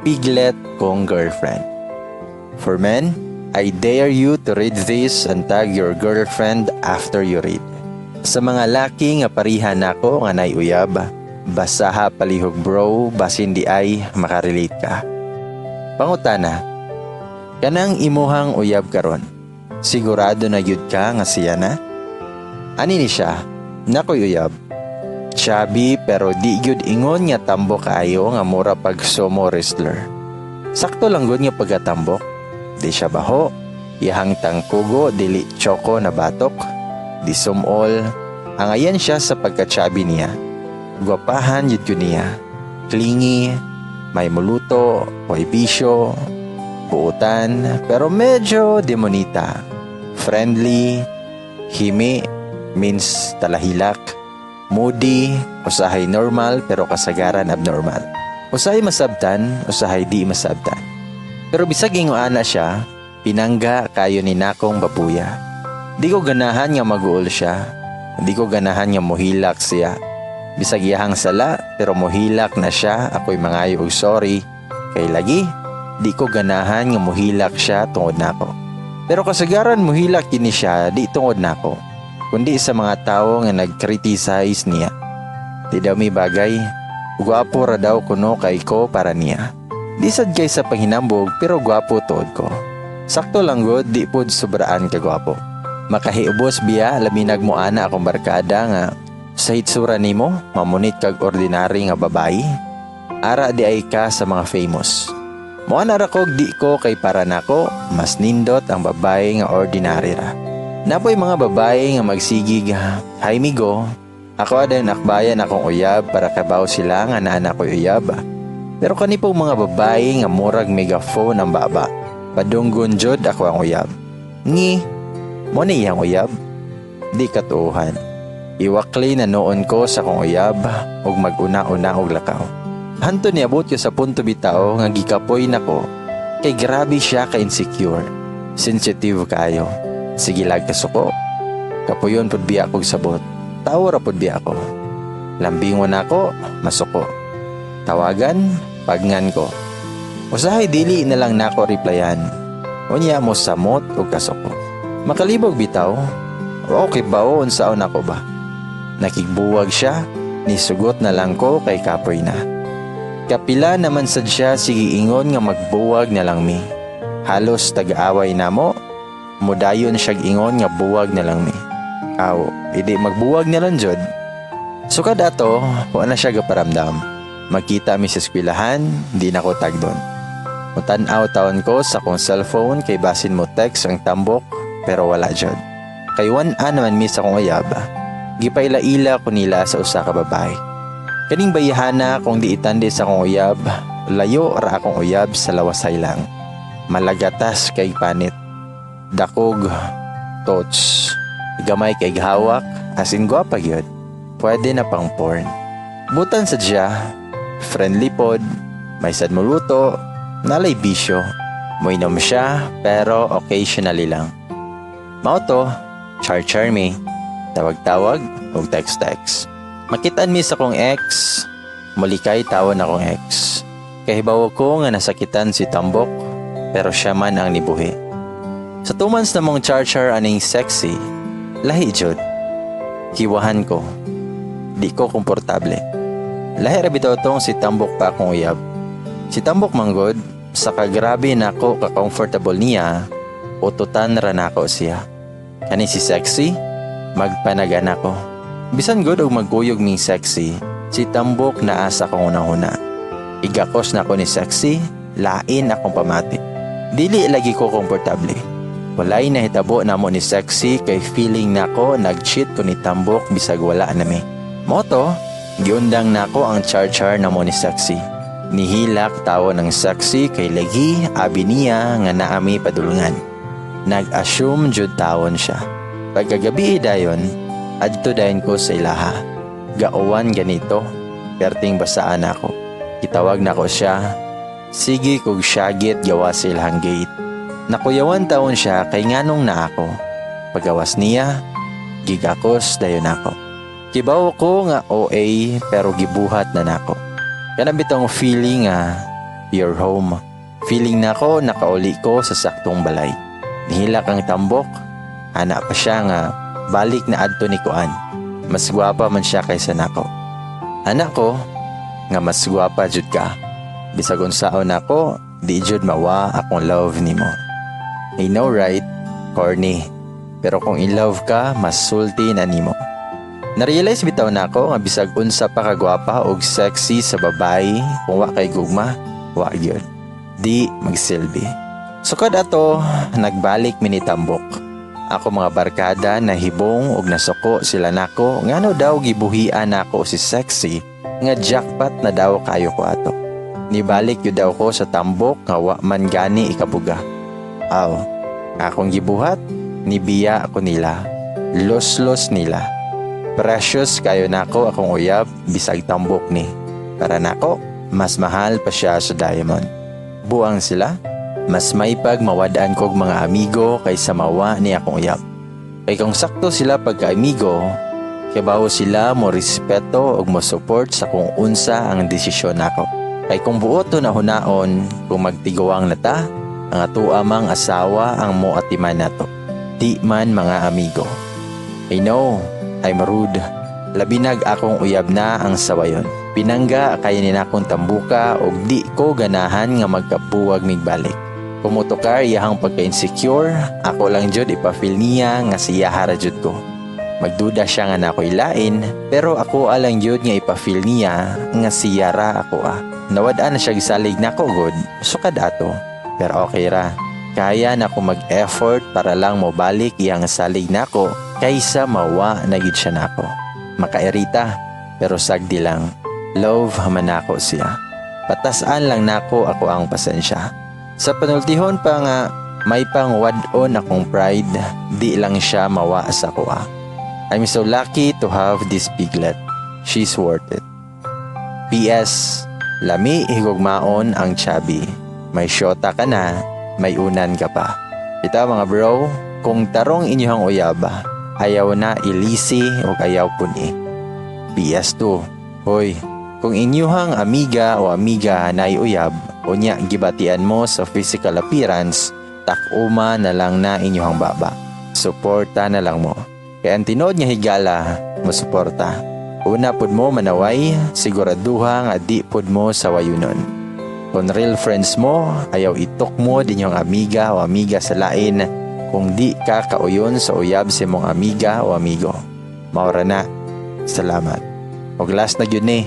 Piglet kong girlfriend. For men, I dare you to read this and tag your girlfriend after you read. Sa mga laki nga pariha nako nga nay uyab, basaha palihog, bro, basin diay makarelate ka. Pangutana, kanang imuhang uyab karon, sigurado na gyud ka nga siya na? Ani ni siya, nakoy uyab. Chubby pero di gyud ingon nga tambok kaayo nga mura pag sumo wrestler. Sakto lang gud nga pagkatambok. Di siya baho, iyahang tangkugo dili choco na batok, di sumol, angayan siya sa pagka-chubby niya. Gwapahan jud ko niya. Clingy, may muluto, way bisyo, buutan, pero medyo demonita. Friendly, himi, means talahilak, moody, usahay normal pero kasagaran abnormal. Usahay masabtan, usahay di masabtan. Pero bisag ingo ana siya, pinangga kayo ni nakong babuya. Di ko ganahan nga maguol siya. Di ko ganahan nga mohilak siya. Bisag iyahang sala pero mohilak na siya, ako'y mangayo og sorry. Kay lagi, di ko ganahan nga mohilak siya tungod nako. Pero kasagaran mohilak kini siya di tungod nako, kundi sa mga tawo nga nag-criticize niya. Di daw mi bagay, gwapo ra daw kuno kay ko para niya. Di sad kay sa panghinambog pero gwapo tuod ko. Sakto lang gud, di pod sobraan ka gwapo. Makahiubos biya laminag mo ana akong barkada nga sa hitsura nimo mamunit kag ordinary nga babayi. Ara di ay ka sa mga famous. Mo ana ra kog di ko kay para nako mas nindot ang babae nga ordinary ra. Napoy mga babae nga magsigig, "Hi migo." Ako din akbayan akong uyab para kabaw sila nga naa ko'y uyab. Pero kani pong mga babae nga murag megaphone ang baba. Padunggon jud ako ang uyab. Ngi, mo ni iyang uyab. Di katuohan. Iwakli na noon ko sa akong uyab ug maguna-una og lakaw. Hanto niabot ko sa punto bitaw nga gikapoy nako kay grabe siya ka insecure. Sensitive kayo. Sige lag kasuko. Kapuyon pud biya kog sabot. Tawo ra pud biya ako. Lambingon ako, masuko. Tawagan, pagngan ko. Usahay dili na lang nako replyan. Unya mo samot og kasuko. Makalibog bitaw. Okay ba o unsaon ako ba? Nakigbuwag siya, nisugot na lang ko kay kapoy na. Kapila naman sad siya sige ingon nga magbuwag na lang mi. Halos tag-away namo, mudayon siyag ingon nga buwag na lang mi. Aw, idi magbuwag na lang jud. Sukad ato, wa na siya gaparamdam. Magkita mi sa eskwelahan, di na ko tagdon. Mutan-aw taon ko sa akong cellphone kay basin mo text ang tambok, pero wala jud. Kay wan-a naman mi sa akong uyab. Gipaila-ila ko nila sa usa ka babae. Kaning bayhana kung di itandi sa akong uyab, layo ra akong uyab sa lawasay lang. Malagatas kay panit. Dakog, tots, gamay kay hawak, as in gwapa gyud. Pwede na pang porn. Butan sa siya, friendly pod, may sad muluto, nalay bisyo. Moinom siya pero occasionally lang. Mao to, char-char mi, tawag-tawag ug text-text. Makitaan mi sa akong ex, mulikay tawon akong ex. Kahibaw ko nga nasakitan si Tambok, pero siya man ang nibuhi. Sa 2 months na mong char-char aning sexy, lahi jud. Kiwahan ko. Di ko komportable. Lahi ra bitaw tong si Tambok pa akong uyab. Si Tambok manggod, sa kagrabe nako ka-comfortable niya, ututan ra nako siya. Kani si sexy, magpanagana ko. Bisan gud og magkuyog ning sexy, si Tambok naa sa akong unahuna. Igakos nako ni sexy, lain akong pamati. Dili lagi ko komportable. Walay nahitabo namo ni sexy kay feeling nako nag-cheat ko ni Tambok bisag wala nami. Moto, giundang nako ang char-char namo ni sexy. Nihilak tawo ng sexy kay lagi abi niya nga naami padulngan. Nag-assume jud tawon siya. Pagkagabi dayon, adto dayon ko sa ilaha. Gauwan ganito, perting basaan ako. Gitawag nako siya, sige kog syagit gawa sa ilahang gate. Nakuyawan taon siya kay nganong na ako. Pagawas niya, gigakos dayon ako. Kibaw ko nga OA pero gibuhat na nako. Kana bitong feeling nga You're home. Feeling nako nakauli ko sa saktong balay. Nihilak ang tambok. Ana pa siya nga balik na adto ni Kuan. Mas gwapa man siya kaysa nako. Ana ko nga mas gwapa jud ka. Bisag unsaon nako, di jud mawa akong love nimo. I know, right? Corny. Pero kung in love ka, mas sulti na nimo. Na-realize bitaw nako nga bisag unsa pa kagwapa og sexy sa babae, kung wa kay gugma, wa gyud. Di magsilbi. Sukad ato, nagbalik mi ni Tambok. Ako mga barkada nahibong og nasuko sila nako ngano daw gibuhian nako si sexy nga jackpot na daw kayo ko ato. Nibalik yun daw ko sa tambok nga wa man gani ikabuga. Aw, akong gibuhat, nibiya ako nila. Los-los nila. Precious kayo nako akong uyab bisag tambok ni. Para nako, mas mahal pa siya sa diamond. Buang sila, mas maypag mawadaan kog mga amigo kaysa mawa ni akong uyab. Kay kung sakto sila pagka-amigo, kibawo sila mo respeto ug mo support sa kung unsa ang desisyon nako. Kay kung buot to na hunaon, kung magtiguang na ta, ang ato amang asawa ang mo atiman nato. Di man mga amigo. I know, I'm rude. Labinag akong uyab na ang sawayon. Pinangga kay ni nakong tambuka og di ko ganahan nga magkabuwag migbalik. Kumutukar iyahang pagka-insecure, ako lang jud ipa-feel niya nga siya hara jud ko. Magduda siya nga nako ilain, pero ako alang jud nga ipa-feel niya nga siya ra ako ah. Nawad-an na siya gisalig nako gud, sukad ato. Pero okay ra. Kaya na ako mag-effort para lang mobalik iyang salig nako kaysa mawa na gid siya nako. Makairita, pero sagdi lang. Love man nako siya. Patasan lang nako ako ang pasensya. Sa panultihon pa nga may pang wad-on akong pride, di lang siya mawa sa kuha. I'm so lucky to have this piglet. She's worth it. P.S. Lami higugmaon ang chubby. May syota ka na, may unan ka pa. Ita mga bro, kung tarong inyong uyaba, ayaw na ilisi o ayaw puni. PS2, hoy, kung inyuhang amiga o amiga na uyab, unya gibatian mo sa physical appearance, takuma na lang na inyuhang baba. Suporta na lang mo. Kaya ang tinuod nga higala, mo suporta. Una pud mo manaway, siguraduha nga di pud mo sa wayunon. Kung real friends mo, ayaw itok mo din yung amiga o amiga sa lain kung di ka kauyon sa uyab sa imong amiga o amigo. Maura na. Salamat. Og last na gyud ni,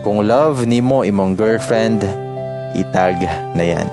kung love nimo imong girlfriend, itag na yan.